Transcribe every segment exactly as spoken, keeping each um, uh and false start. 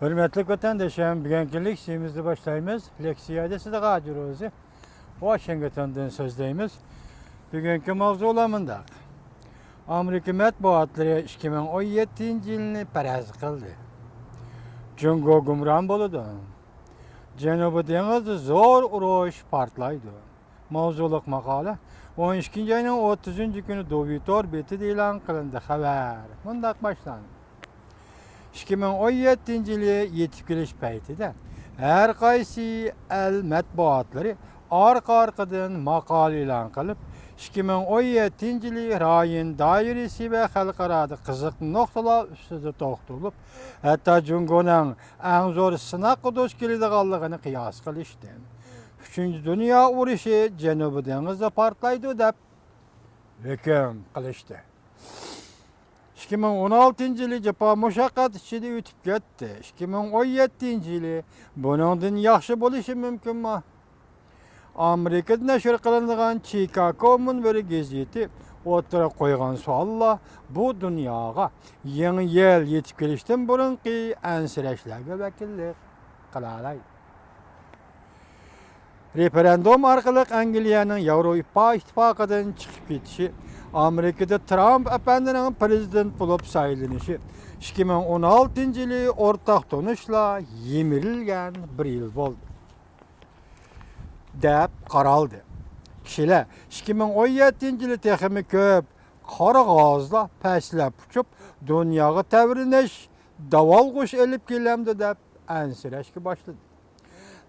ھۆرمەتلىك ۋەتەندىشىم، بۈگۈنكى لېكسىيەمىزنى باشلايمىز. لېكسىيەدە سىدىق ھاجى روزى ۋاشىنگتوندىن سۆزلەيمىز. بۈگۈنكى ماۋزۇلار مۇنداق. ئامېرىكا مەتبۇئاتلىرى ئىككى مىڭ ئون يەتتىنچى يىلنى پەرەز قىلدى. جۇڭگو گۇمران بولىدۇ. جەنۇبىي دېڭىزدا زور ئۇرۇش پارتلايدۇ. ماۋزۇلۇق ماقالە ئون ئىككىنچى ئاينىڭ ئوتتۇزىنچى كۈنى دوۋى تور بېتىدە ئېلان قىلىندى. خەۋەر مۇنداق باشلاندى. ئىككى مىڭ ئون يەتتىنچى يىلى يېتىپ كېلىش پەيتىدە ھەر قايسى ئەل مەتبۇئاتلىرى ئارقا-ئارقىدىن ماقالە ئېلان قىلىپ، ئىككى مىڭ ئون يەتتىنچى يىلى رايون دائىرىسى ۋە خەلقئارادا قىزىق نۇقتىلار ئۈستىدە توختىلىپ، ھەتتا جۇڭگونىڭ ئەڭ زور سىناققا دۇچ كېلىدىغانلىقىنى قىياس قىلىشتى. ئۈچىنچى دۇنيا ئۇرۇشى جەنۇبىي دېڭىزدا پارتلايدۇ دەپ ھۆكۈم قىلىشتى. ئىككى مىڭ ئون ئالتىنچى يىلى جاپا مۇشەققەت ئىچىدە ئۆتۈپ كەتتى. ئىككى مىڭ ئون يەتتىنچى يىلى بۇنىڭدىن ياخشى بولۇشى مۇمكىنمۇ؟ ئامېرىكىدا نەشر قىلىنغان چىكاگو مۇنبىرى گېزىتى ئوتتۇرىغا قويغان سوئاللار بۇ دۇنياغا يېڭى يىل يېتىپ كېلىشتىن بۇرۇنقى ئەنسىرەشلەرگە ۋەكىللىك قىلالايدۇ. رېفېرېندۇم ئارقىلىق ئەنگلىيەنىڭ ياۋروپا ئىتتىپاقىدىن چىقىپ كېتىشى، ئامېرىكىدا ترامپ ئەپەندىنىڭ پىرېزىدېنت بولۇپ سايلىنىشى، ئىككى مىڭ ئون ئالتىنچى يىلى ئورتاق تونۇشلار يىمىرىلگەن بىر يىل بولدى، دەپ قارالدى. كىشىلەر ئىككى مىڭ ئون يەتتىنچى يىلى تېخىمۇ كۆپ قارا غازلار پەسلەپ ئۇچۇپ، دۇنياغا تەۋرىنىش، داۋالغۇش ئېلىپ كېلەمدۇ دەپ ئەنسىرەشكە باشلىدى.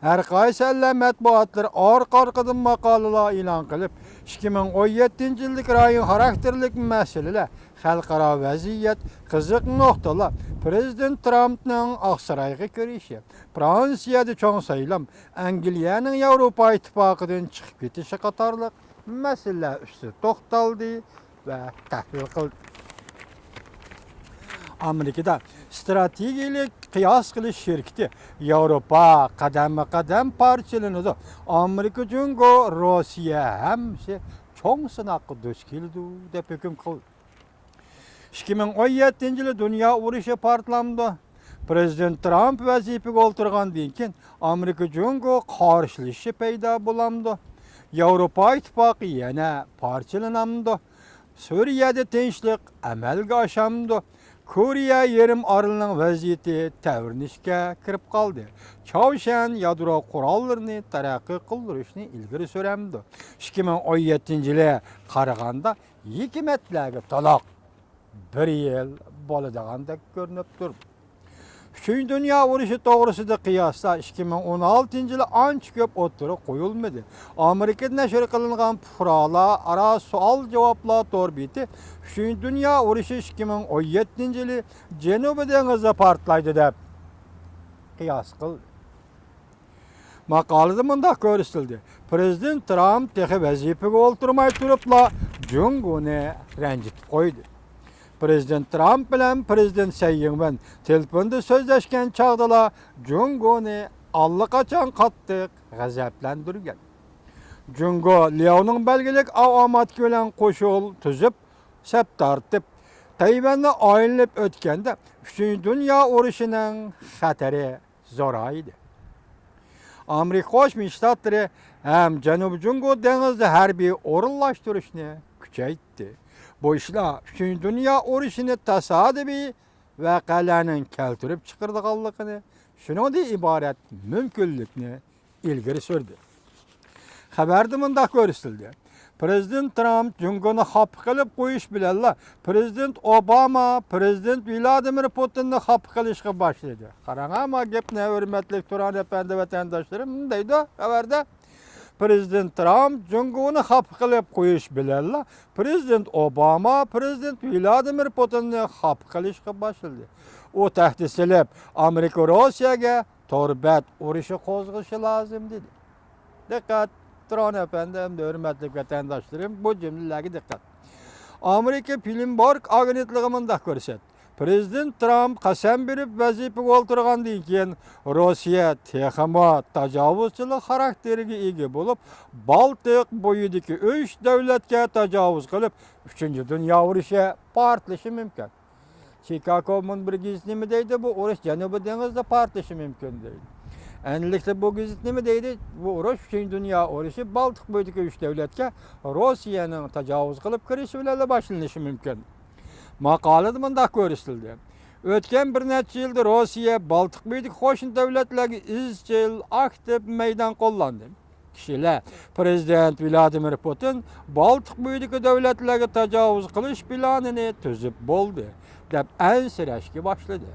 ھەر قايسى ئەللەر مەتبۇئاتلىرى ئارقا-ئارقىدىن ماقالىلار ئېلان قىلىپ، ئىككى مىڭ ئون يەتتىنچى يىلدىكى رايون خاراكتېرلىك مەسىلىلەر، خەلقئارا ۋەزىيەت، قىزىق نۇقتىلار، پىرېزىدېنت ترامپنىڭ ئاقسارايغا كىرىشى، فرانسىيەدە چوڭ سايلام، ئەنگلىيەنىڭ ياۋروپا ئىتتىپاقىدىن چىقىپ كېتىشى قاتارلىق مەسىلىلەر ئۈستىدە توختالدى ۋە تەھلىل قىلدى. ئامېرىكىدا ئىستراتېگىيەلىك قىياس قىلىش شىركىتى ياۋروپا قەدەممۇ قەدەم پارچىلىنىدۇ. ئامېرىكا، جۇڭگو، روسىيە ھەممىسى چوڭ سىناققا دۇچ كېلىدۇ، دەپ ھۆكۈم قىلدى. ئىككى مىڭ ئون يەتتىنچى يىلى دۇنيا ئۇرۇشى پارتلامدۇ؟ پىرېزىدېنت ترامپ ۋەزىپىگە ئولتۇرغاندىن كېيىن ئامېرىكا جۇڭگو قارشىلىشىشى پەيدا بولامدۇ؟ ياۋروپا ئىتتىپاقى يەنە پارچىلىنامدۇ؟ سۈرىيەدە تىنچلىق ئەمەلگە ئاشامدۇ؟ كورېيە يېرىم ئارىلىنىڭ ۋەزىيىتى تەۋرىنىشكە كىرىپ قالدى. چاۋشيەن يادرو قوراللىرىنى تەرەققىي قىلدۇرۇشنى ئىلگىرى سۈرەمدۇ؟ ئىككى مىڭ ئون يەتتىنچى يىلى قارىغاندا ھېكمەتلەرگە تولۇق بىر يىل بولىدىغاندەك كۆرۈنۈپ تۇرىدۇ. ئۈچىنچى دۇنيا ئۇرۇشى توغرىسىدا قىياسلار ئىككى مىڭ ئون ئالتىنچى يىلى ئانچە كۆپ ئوتتۇرىغا قويۇلمىدى. ئامېرىكىدا نەشر قىلىنغان پۇقرالار ئارا سوئال-جاۋابلار تور بېتى ئۈچىنچى دۇنيا ئۇرۇشى ئىككى مىڭ ئون يەتتىنچى يىلى جەنۇبىي دېڭىزدا پارتلايدۇ دەپ قىياس قىلدى. ماقالىدە مۇنداق كۆرسىتىلدى: پىرېزىدېنت ترامپ تېخى ۋەزىپىگە ئولتۇرماي تۇرۇپلا جۇڭگونى رەنجىتىپ قويدى. پىرېزىدېنت ترامپ بىلەن پىرېزىدېنت سەي يىڭۋەن تېلېفوندا سۆزلەشكەن چاغدىلا جۇڭگونى ئاللىقاچان قاتتىق غەزەپلەندۈرگەن. جۇڭگو لياۋنىڭ بەلگىلىك ئاۋۇ ئاماتكى بىلەن قوشۇن تۈزۈپ، سەپ تارتىپ، تەيۋەننى ئايلىنىپ ئۆتكەندە، ئۈچىنچى دۇنيا ئۇرۇشىنىڭ خەتىرى زورايدى. ئامېرىكا قوشما شتاتلىرى ھەم جەنۇبىي جۇڭگو دېڭىزىدا ھەربىي ئورۇنلاشتۇرۇشنى كۈچەيتتى. بۇ ئىشلار ئۈچىنچى دۇنيا ئۇرۇشىنى تاسادىپىي ۋەقەلەرنىڭ كەلتۈرۈپ چىقىرىدىغانلىقىنى، شۇنىڭدىن ئىبارەت مۇمكىنلىكنى ئىلگىرى سۈردى. خەۋەردە مۇنداق كۆرسىتىلدى: پىرېزىدېنت ترامپ جۇڭگونى خاپا قىلىپ قويۇش بىلەنلا، پىرېزىدېنت ئوباما پىرېزىدېنت ۋلادىمىر پۇتىننى خاپا قىلىشقا باشلىدى. قاراڭ، ئەمما گەپنى ھۆرمەتلىك تۇران ئەپەندى ۋەتەنداشلىرىم دەيدۇ خەۋەردە. پىرېزىدېنت ترامپ جۇڭگونى خاپا قىلىپ قويۇش بىلەنلا، پىرېزىدېنت ئوباما پىرېزىدېنت ۋلادىمىر پۇتىننى خاپا قىلىشقا باشلىدى. ئۇ تەھدىت سېلىپ، ئامېرىكا روسىيەگە تور بەت ئۇرۇشى قوزغىشى لازىم، دېدى. دىققەت، تۇران ئەپەندى ھەمدە ھۆرمەتلىك ۋەتەنداشلىرىم، بۇ جۈملىلەرگە دىققەت. ئامېرىكا بلومبېرگ ئاگېنتلىقى مۇنداق كۆرسەتتى: پىرېزىدېنت ترامپ قەسەم بېرىپ ۋەزىپىگە ئولتۇرغاندىن كېيىن، روسىيە تېخىمۇ تاجاۋۇزچىلىق خاراكتېرىگە ئىگە بولۇپ، بالتىق بويىدىكى ئۈچ دۆلەتكە تاجاۋۇز قىلىپ، ئۈچىنچى دۇنيا ئۇرۇشى پارتلىشى مۇمكىن. چىكاگو مۇنبىرى گېزىتى نېمە دەيدۇ؟ بۇ ئۇرۇش جەنۇبىي دېڭىزدا پارتلىشى مۇمكىن دەيدۇ. ئەنىلىكتە بۇ گېزىت نېمە دەيدۇ؟ بۇ ئۇرۇش ئۈچىنچى دۇنيا ئۇرۇشى بالتىق بويىدىكى ئۈچ دۆلەتكە روسىيەنىڭ تاجاۋۇز قىلىپ كىرىشى بىلەنلا باشلىنىشى مۇمكىن. ماقالىدە مۇنداق كۆرسىتىلدى: ئۆتكەن بىر نەچچە يىلدا روسىيە بالتىق بويىدىكى قوشنا دۆلەتلەرگە ئىزچىل ئاكتىپ مەيدان قوللاندى. كىشىلەر پىرېزىدېنت ۋلادىمىر پۇتىن بالتىق بويىدىكى دۆلەتلەرگە تاجاۋۇز قىلىش پىلانىنى تۈزۈپ بولدى، دەپ ئەنسىرەشكە باشلىدى.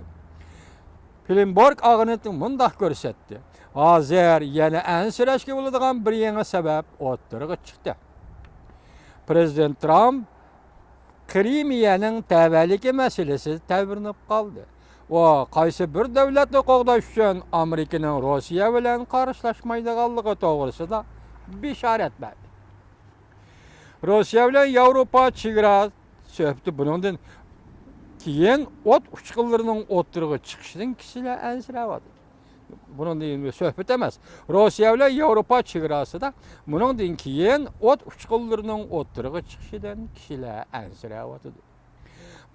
بلومبېرگ ئاگېنتلىقى مۇنداق كۆرسەتتى: ھازىر يەنە ئەنسىرەشكە بولىدىغان بىر يېڭى سەۋەب ئوتتۇرىغا چىقتى. پىرېزىدېنت ترامپ كرىمىيەنىڭ تەۋەلىكى مەسىلىسى تەۋرىنىپ قالدى. ئۇ قايسى بىر دۆلەتنى قوغداش ئۈچۈن ئامېرىكىنىڭ روسىيە بىلەن قارشىلاشمايدىغانلىقى توغرىسىدا بېشارەت بەردى. روسىيە بىلەن ياۋروپا چېگرا سۆھبىتى بۇنىڭدىن كېيىن ئوت ئۇچقۇنلىرىنىڭ ئوتتۇرىغا چىقىشىدىن كىشىلەر ئەنسىرەۋاتىدۇ. بۇنىڭدىن سۆھبەت ئەمەس. روسىيە بىلەن ياۋروپا چېگراسىدا بۇنىڭدىن كېيىن ئوت ئۇچقۇنلىرىنىڭ ئوتتۇرىغا چىقىشىدىن كىشىلەر ئەنسىرەۋاتىدۇ.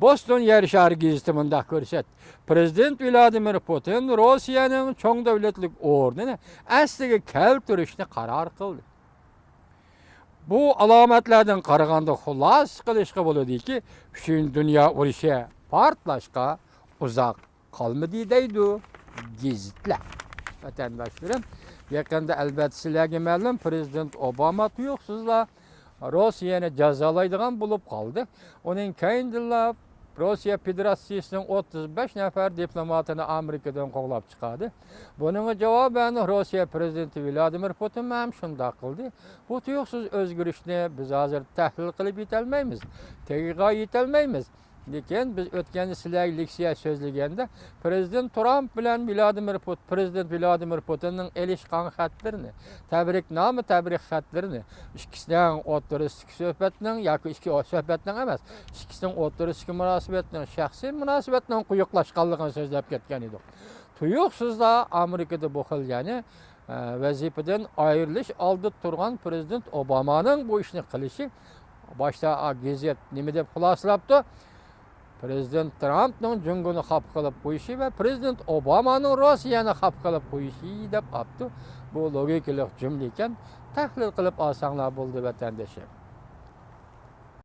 بوستون يەر شارى گېزىتى مۇنداق كۆرسەتتى: پىرېزىدېنت ۋلادىمىر پۇتىن روسىيەنىڭ چوڭ دۆلەتلىك ئورنىنى ئەسلىگە كەلتۈرۈشنى قارار قىلدى. بۇ ئالامەتلەردىن قارىغاندا خۇلاسە قىلىشقا بولىدۇكى، ئۈچىنچى دۇنيا ئۇرۇشى پارتلاشقا ئۇزاق قالمىدى دەيدۇ گېزىتلەر. ۋەتەنداشلىرىم، يېقىندا ئەلۋەتتە سىلەرگە مەلۇم، پىرېزىدېنت ئوباما تۇيۇقسىزلا روسىيەنى جازالايدىغان بولۇپ قالدى. ئۇنىڭ كەينىدىنلا روسىيە فېدېراتسىيىسىنىڭ ئوتتۇز بەش نەپەر دىپلوماتىنى ئامېرىكىدىن قوغلاپ چىقاردى. بۇنىڭغا جاۋابەن روسىيە پىرېزىدېنتى ۋلادىمىر پۇتىنمۇ ھەم شۇنداق قىلدى. بۇ تۇيۇقسىز ئۆزگىرىشنى بىز ھازىر تەھلىل قىلىپ يېتەلمەيمىز، تېگىغا يېتەلمەيمىز. لېكىن بىز ئۆتكەندە سىلەرگە لېكسىيە سۆزلىگەندە، پىرېزىدېنت ترامپ بىلەن ۋلادىمىر پۇت-، پىرېزىدېنت ۋلادىمىر پۇتىننىڭ ئېلىشقان خەتلىرىنى، تەبرىكنامە، تەبرىك خەتلىرىنى، ئىككىسىنىڭ ئوتتۇرىسىدىكى سۆھبەتنىڭ ياكى ئىككى سۆھبەتنىڭ ئەمەس، ئىككىسىنىڭ ئوتتۇرىسىدىكى مۇناسىۋەتنىڭ، شەخسىي مۇناسىۋەتنىڭ قويۇقلاشقانلىقىنى سۆزلەپ كەتكەن ئىدۇق. تۇيۇقسىزلا ئامېرىكىدا بۇ خىل، يەنى، ئە، ۋەزىپىدىن ئايرىلىش ئالدىدا تۇرغان پىرېزىدېنت ئوبامانىڭ بۇ ئىشنى قىلىشى، باشتا گېزىت نېمە دەپ خۇلاسىلاپتۇ؟ پىرېزىدېنت ترامپنىڭ جۇڭگونى خاپا قىلىپ قويۇشى ۋە پىرېزىدېنت ئوبامانىڭ روسىيەنى خاپا قىلىپ قويۇشى دەپ ئاپتۇ. بۇ لوگىكىلىق جۈملە ئىكەن، تەھلىل قىلىپ ئالساڭلار بولدى، ۋەتەندىشىم.